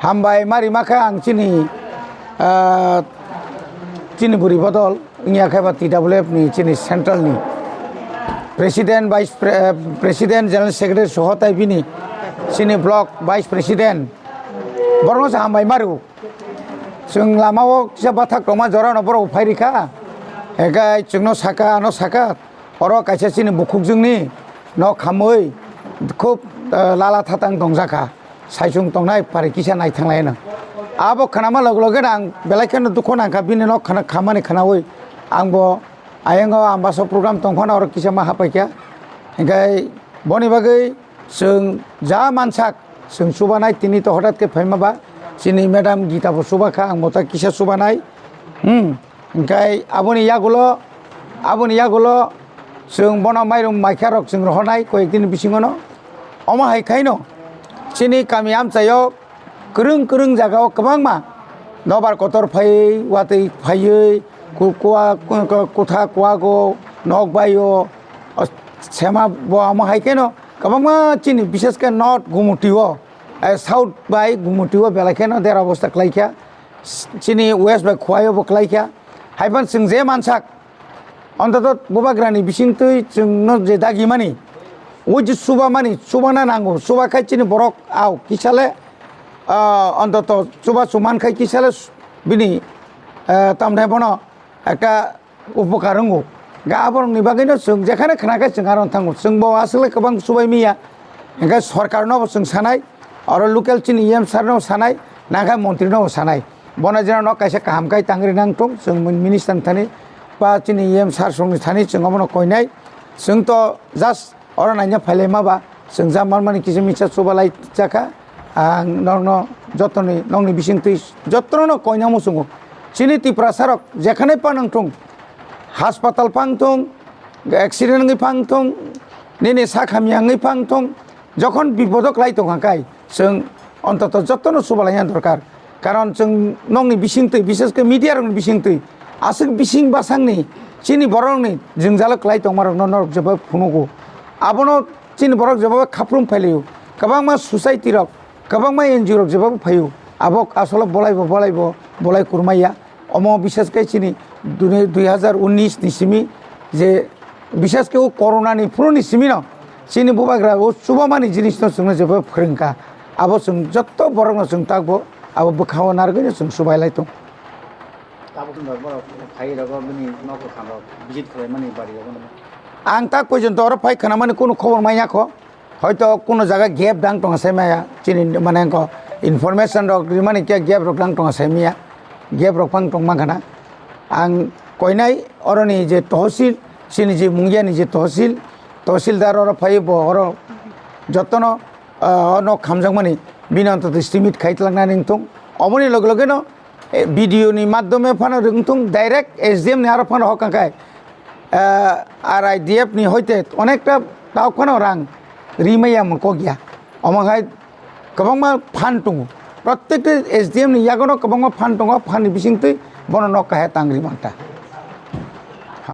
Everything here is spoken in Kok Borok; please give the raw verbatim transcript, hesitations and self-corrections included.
Hambai ma rima khe ang chini, ah, chini bwrwi bodol wngya khe ba T W F ni chini central ni president, vice pre-, president, general secretary soho tai bini chini block vice president borokno se hambai ma rw. Chwng lama o kisa bathak tongma jora no borok phai rikha. Hingkhe chwngno saka, ano saka, oro kaisa chini bukhukjwngni nok khamwi khub, eh, lala thatang tongjakha. Saichung tongnai pari kisa naithanglai no. Abo khnama log loge no ang belai kheno dukhu nangkha, bini nok khana khamani khnawi. Ang bo ayang o Ambasa program tongphano oro kisa ma hapaikha. Hingkhe boni bagwi chwng ja mansak, chwng chubanai, tini to hothat khe phaima ba, chini madam Gita bo chubakha, ang bo ta kisa chubanai. Hmm. Hingkhe aboni yagulo, aboni yagulo chwng bono mairum maikha rok chwng rohornai koyek dini bisingono. Omo hai khaino chini kami amchaio kwrwng kwrwng jagao kwbangma nobar kotor phaiwi, watwi phaiwi, ku-, kua-, ku-, ku-, kutha kuago, nok baio, o, sema bo amo hai kheno kwbangma chini, bishesh khe North Gumutio, eh, South bai Gumutio belai kheno dera obostha kwlaikha. Chini West bai Khowai o bo kwlaikha. Haiphano chwng je mansak, ontoto bubagrani bisingtwi chwngno je dagimani, o je chubamani, chubana nango, chubakhai chini borok au kisale, ah, ontoto chubachu mankhai kisale bini, ah, tamni bono ekta upokar wngo. Ga aborokni bagwino chwng jekhane khna khe chwng aro thango. Chwngbo aswkle kwbang chubai miya. Hingkhe sorkarnobo chwng sanai, oro local chini E M sir no sanai, nangkha montri no sanai. Bono jeno nok kaisa kaham kai tangri nang thung, chwng minister ni thani ba chini E M sir songni thani chwng obono koinai. Chwng to just oro naina phailai ma ba, chwng ja manmani kisa misa chubalai chakha. Ang nokno jotoni, nokni bisingtwi jotono koina muchungo. Chini Tiprasa rok jekhane panang thung, haspatal phang thung, accident wngwi phang thung, nini sak hamya wngwi phang thung, jokhon bipodo kwlai tongkha kai, chwng ontoto jotono chubalaina dorkar. Karon chwng nokni bisingtwi, bishesh khe media rokni bisingtwi, aswk bising bwsakni chini borokni jwngjalo kwlai tongmarokno norok jeba phunugo. Abono chini borok jeba khaprum phailaio. Kwbangma society rok, kwbangma N G O rok jeba phaio. Abo asolo bolaibo, bolaibo, bolai kurmaya. Omo bishesh khe chini dui, dui hazar unis ni simi je bishesh khe o corona ni phuru ni simi no chini bubagra o chubamani jinis no chwngno jeba phwrwngkha. Abo chwng jotto borok no chwng takbo abo bwkhao narwgwi no chwng chubailai tong. Tabuk no borok phai rogo bini nok bwkhang rok visit khlaimani bari rogo no. Ang ta pojonto oro phai khwnamani kunu khobor manya kho. Hoito kuno jaga gap dang tongo sai maya, chini mane ko information rok rimani khe gap rok dang tongo sai maya, gap rok phang tong mankha na. Ang koinai oroni je tohsil, chini je Mungiani je tohsil, tohsildar oro phai bo oro jotono, ah, ono khamjakmani bini ontoto estimate khai tlangna ning thung. Oboni loge loge no eh, video ni madhyome phano rwng thung, direct S D M ni aro phano hokha khe, eh, R I D F ni hoite onekta tauk phano rang rimaya mung kok ya. Omo hai kwbangma phan tongo. Prottekta S D M ni yagono kwbangma phan tongo, phan ni bisingtwi bono nok kahaya tang rimang ta.